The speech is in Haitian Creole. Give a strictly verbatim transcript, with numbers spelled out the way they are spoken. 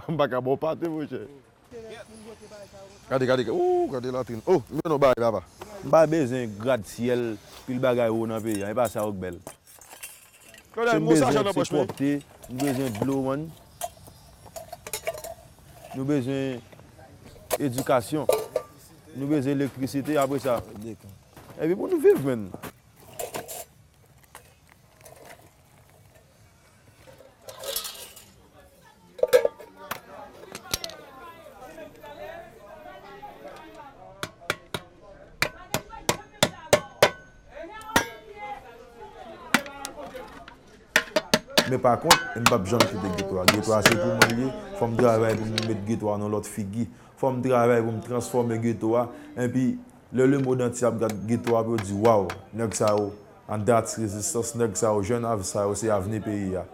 M pa ka ba w pate, monchè. Gade, gade, gade. Ooh, gade latrin. Oh, m jwenn yon bagay, papa. M pa bezwen gradsyèl, pil bagay wo nan peyi a. E pa sa yo k bèl. Claudel, m bon sa, se pwòpte, nou bezwen dlo, man. Nou bezwen edikasyon. Nou bezwen elektrisite, apre sa. Epi pou nou viv, man. Men pa kont, m p ap janm kite geto a. Geto a se pou mwen l ye. Fò m travay pou m met geto a nan lòt figi. Fò m travay pou m transfòme geto a. Epi, lè lemonn antye ap gad geto a, pou yo di, "Waw, nèg sa yo, and that's rezistans, nèg sa yo, jèn av sa yo, se avni peyi a."